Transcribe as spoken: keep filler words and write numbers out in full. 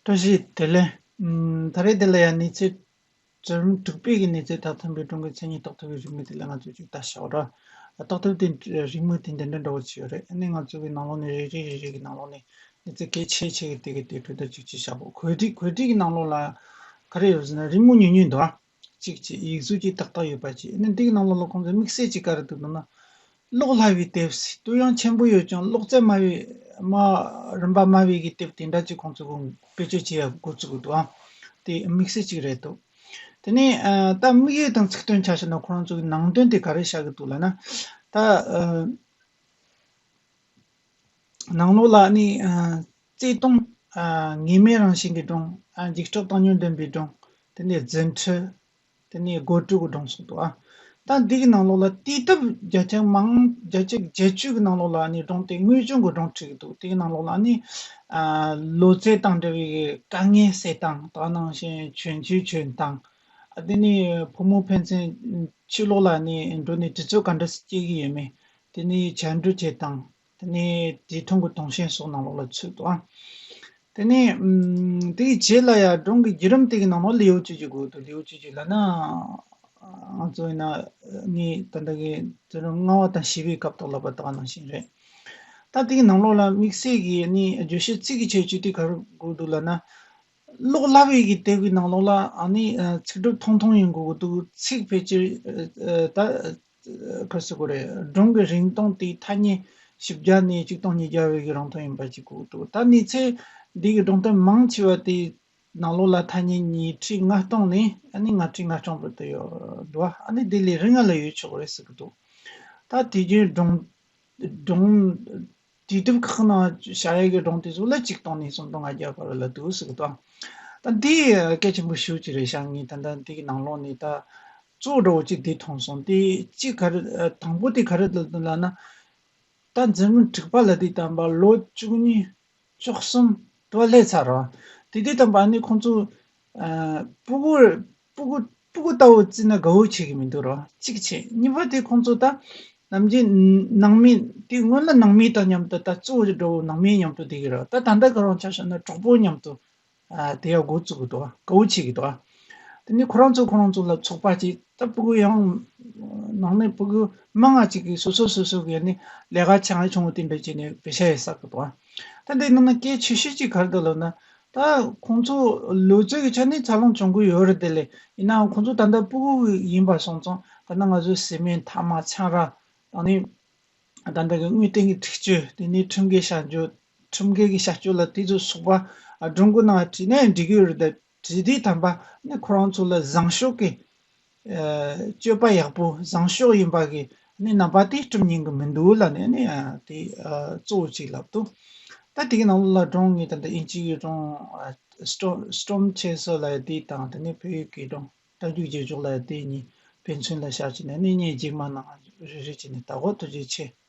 བཀྲ་ཤིས་བདེ་ལེགས། ཨམ། ད་རེས་འདི་ལ་ཡང་གནས་ཚུལ་འཛམ་གླིང་དྲུག་པའི་གི་གནས་ཚུལ་དང་མཐུན་པའི་སྒྲུང་གི་མཚན་ཉིད་རྟོགས་ཐུབ་པའི་རིག་གནས་དེ་ལ་ང་ཚོས་ཅིག་ལྟ་ཤོག་ར། རྟོགས་ཐུབ་དེ་རིག་གནས་དེ་འདི་འདྲ་འདྲ་བོ་ཅིག་ཡོད་རེད། ཨ་ནི་ང་ཚོ་གི་ནང་ལོགས་ནས་རེ་རེ་རེ་རེ་གི་ནང་ལོགས་ནས་གནས་ཚུལ་གལ་ཆེ་ཆེ་གི་དེ་གི་དེ་གྲོས་བསྡུར་ཅིག་ཅིག་བྱ་དགོས། གོ་སྒྲིག་གོ་སྒྲིག་གི་ནང་ལོགས་ལ་ག་རེ་ཡོད་ཟེར་ན་རི་མོ་ཉུང་ཉུང་འདུག་ཨ། གཅིག་བྱས། ཡིག་གཟུགས་ཀྱི་ཏག་ཏག་ཡོད་པ་བྱས། ཨ་ནི་འདི་གི་ནང་ལོགས་ལ་ཁོང་ཚོས་དམིགས་བསལ་གྱིས་ག་རེ་འདུག་ལབ་ན། གློག་སླ་བའི་དེབ། ཏོག་ཡང་ཆེན་པོ་ཡོད་ཀྱང་གློག་རྫས་དམའ་བའི་དམའ། རིན་པ་དམའ་བའི་གི་དེབ་དེ་འདྲ་ཅིག་ཁོང་ཚོས་གོང་བེད་སྤྱོད་བྱེད་ཡ་འགོ་བཙུགས་ཀྱི་འདུག་ཨང་། དེ་དམིགས་བསལ་གཅིག་རེད་འདུག་དེ་ནས་ཨ། ད་དམིགས་ཡུལ་དང་ཚིག་དོན་ཆ་བཞག་ན་ཁོ་རང་ཚོ་གི་ནང་དོན་དེ་ག་རེ་བཤད་ཀྱི་འདུག་ལབ་ན། ད་ཨ། ནང་ལོགས་ལ་ནི་ཨ། བརྩེ་དུང་། ཨ། ངེས་མེད་རང་བཞིན་གྱི་སྒྲུང་། ཨ། འཇིགས་སྐྲག་བཏང་སྙོམས་ལྡན་པའི་སྒྲུང་། དེ་ནས་རྫུ་འཕྲུལ། དེ་ནས་དགོད་བྲོ་གི་སྒྲུང་སོགས་འདུག་ཨ། ད་འདི་གི་ནང་ལོགས་ལ་དུས་དེབ་བརྒྱ་ཆ་མང་བརྒྱ་ཆ་བརྒྱད་ཅུ་གི་ནང་ལོགས་ལ་ནི་སྒྲུང་དེ་དངོས་བྱུང་གི་སྒྲུང་བྲིས་ཀྱི་འདུག་དེ་གི་ནང་ལོགས་ལ་ནི་ཨ། ལོ་ཚད་དང་འབྲེལ་བའི་དཀའ་ངལ་སེལ་སྟངས། དེ་ནང་བཞིན་གྱོན་ཆས་གྱོན་སྟངས། ཨ། དེ་ནས་ཕོ་མོ་ཕན་ཚུན་ཕྱི་ལོགས་ལ་ནི་འགྲོ་ནས་དུས་ཚོད་ག་འདྲ་སྐྱེལ་གི་ཡོད་མེད། དེ་ནས་ཆ་འགྲུལ་བྱེད་སྟངས། དེ་ནས་དེ་མཐུན་གྱི་དུང་ཆེན་སོགས་ནང་ལོགས་ལ་ཚུད་འདུག་ཨ། དེ་ནས་ཨམ། དེའི་རྗེས་ལ་ཡང་སྒྲུང་གི་བརྒྱུད་རིམ་དེ་གི་ནང་ལོགས་ལེའུ་བཅུ་གཅིག་དགོས་འདུག་ལེའུ་བཅུ་གཅིག་ལབ་ན། ང་ཚོ་ཡིན་ན་ངས་ད་ལྟ་གི་དེ་རིང་ལྔ་པ་དང་བཞི་པའི་སྐབས་ཐོག་ལ་བ་དག་ནང་བཞིན་རེད། ད་དེ་གི་ནང་ལོགས་ལ་དམིགས་བསལ་གྱི་ནི་བརྗོད་གཞི་ཚིག་གི་ཁྱད་ཆོས་དེ་ག་རེ་དགོས་འདུག་ལབ་ན། གློག་སླ་བའི་གི་དེབ་ཀྱི་ནང་ལོགས་ལ་ཨ་ནི་ཚིག་གྲུབ་ཐུང་ཐུང་ཡིན་དགོས་ཀྱི་འདུག་ཚིག་ཕལ་ཆེར་ད་ག་རེ་ཟེར་དགོས་རེད། སྒྲུང་གི་རིང་ཐུང་དེའི་ཐ་སྙད་བཞི་བརྒྱ་ནས་ཆིག་སྟོང་ཉིས་བརྒྱ་བའི་གི་རིང་ཐུང་ཡིན་པ་ཅིག་དགོས་ཀྱི་འདུག་ད་གནས་ཚུལ་འདི་གི་སྒྲུང་དེབ་མང་ཆེ་བ་དེའི་ནང་ལོགས་ལ་ཐ་སྙད་ཉིས་ཁྲི་ལྔ་སྟོང་ནས་ཨ་ནི་ལྔ་ཁྲི་ལྔ་སྟོང་བར་དུ་ཡོད་འདུག་ཨ་ནི་དེ་ལས་རིང་ང་ལ་ཡོད་ཆོག་རེད་ཟེར་གྱི་འདུག་ད་དེ་རྒྱུན་སྒྲུང་སྒྲུང་དུས་དེབ་ཁག་ནང་བཞག་ཡས་ཀྱི་སྒྲུང་དེ་ཚོ་ལ་ཆིག་སྟོང་ནས་སུམ་སྟོང་ལྔ་བརྒྱ་བར་ལ་འདུག་ཟེར་གི་འདུག་ད་འདི་གལ་ཆེན་པོ་ཞེ་པོ་ཅིག་རེད་ཤག་ངས་ད་ལྟ་འདི་གི་ནང་ལོགས་ནས་ད་གཙོ་བོ་འདྲ་བོ་ཅིག་འདི་མཐོང་སོང་། དེ་གཅིག་ག་རེ་དང་པོ་དེ་ག་རེ་ལབ་ན། ད་འཛམ་གླིང་དྲུག་པ་ལབ་དུས་ཙམ་པ་ལོ་བཅུ་གཉིས་བཅུ་གསུམ་དུ་སླེབས་ཚར་རོ། དེ་དུས་ཙམ་པ་ནི་ཁོང་ཚོ་ཨ། སྤུ་གུ་སྤུ་གུ་སྤུ་གུ་ལྟ་བུ་བརྩིས་ན་དགའ་བོ་བྱེད་ཀྱི་མི་འདུག་རོ། གཅིག་བྱས། གཉིས་པ་དེ་ཁོང་ཚོ་ད་ནམ་རྒྱུན་ནང་མི་དེ་སྔོན་ལ་ནང་མི་དང་མཉམ་དུ་ད་གཙོ་བོ་འདྲ་བོ་ནང་མི་མཉམ་དུ་བསྡད་ཀྱི་རོ། ད་ད་ལྟ་ཁོ་རང་ཆ་བཞག་ན་གྲོགས་པོ་མཉམ་དུ་ཨ། དེ་ཡང་འགོ་བཙུགས་ཀྱི་འདུག་དགའ་བོ་བྱེད་ཀྱི་འདུག་དེ་ནི་ཁོ་རང་ཚོ་ཁོ་རང་ཚོ་ལ་ཚོགས་པ་ཅིག་ད་སྤུ་གུ་ཡང་ནང་ནས་སྤུ་གུ་མང་ང་ཅིག་གིས་སོ་སོ་སོ་སོ་གི་ནི་ལས་ཀ་ཆུང་ཆུང་དེ་འདྲ་བྱས་ནས་བེད་ཤ་ཡི་བསགས་ཀྱི་འདུག་ད་འདི་ནང་ན་གལ་ཆེ་ཤོས་ཅིག་ག་རེ་འདུག་ལབ་ན། ད་ཁོང་ཚོ་ལོ་ཚོད་ཀྱི་ཆ་ནས་འཚར་ལོངས་བྱུང་གི་ཡོད་རེད་དེ་ལས། ཡིན་ནའང་ཁོང་ཚོ་ད་ལྟ་སྤུ་གུ་ཡིན་པ་སོང་ཙང་ད་ནི་ང་ཚོའི་བཟི་སྨན་ཐ་མག་ཆང་རག་དང་ནི། ད་ལྟ་གི་དངོས་བསྟན་གྱི་འཁྲིག་སྤྱོད། དེ་ནས་ཁྲིམས་འགལ་བྱ་སྤྱོད། ཁྲིམས་འགལ་གྱི་བྱ་སྤྱོད་ལ་དེ་ཚོ་སོགས་པ་སྒྲུང་གི་ནང་བྲིས་ནའང་འགྲིག་གི་ཡོད་རེད། ད་བྲིས་དུས་ཙམ་པ་ནི་ཁོ་རང་ཚོ་ལ་བཟང་ཕྱོགས་ཀྱི་ཨ། སྤྱོད་པ་ཡག་པོ་བཟང་ཕྱོགས་ཡིན་པ་གི་ནི་རྣམ་པ་དེ་སྒྲུབ་ཉན་གི་མི་འདུག་ལབ་ནས་ནི་ཨ། དེ་ཨ། གཙོ་བོ་གཅིག་ལབ་འདུག་ད་དེ་གི་ནང་ལ་སྒྲུང་ངས་ད་ལྟ་དབྱིན་ཇི་གི་སྒྲུང་ཨ། Storm Storm Chaser ལབ་ཡ་དེ་དང་། དེ་ནས་བོད་ཡིག་གི་སྒྲུང་རྟ་རྒྱུག་རྗེས་འཇུག་ལབ་ཡ་དེ་གཉིས་ཕན་ཚུན་ལ་བཞག་བྱས་ནས་ནི་ངས་རྗེས་མ་ནང་རེ་རེ་བྱས་ནས་ལྟ་དགོས། ཐུགས་རྗེ་ཆེ།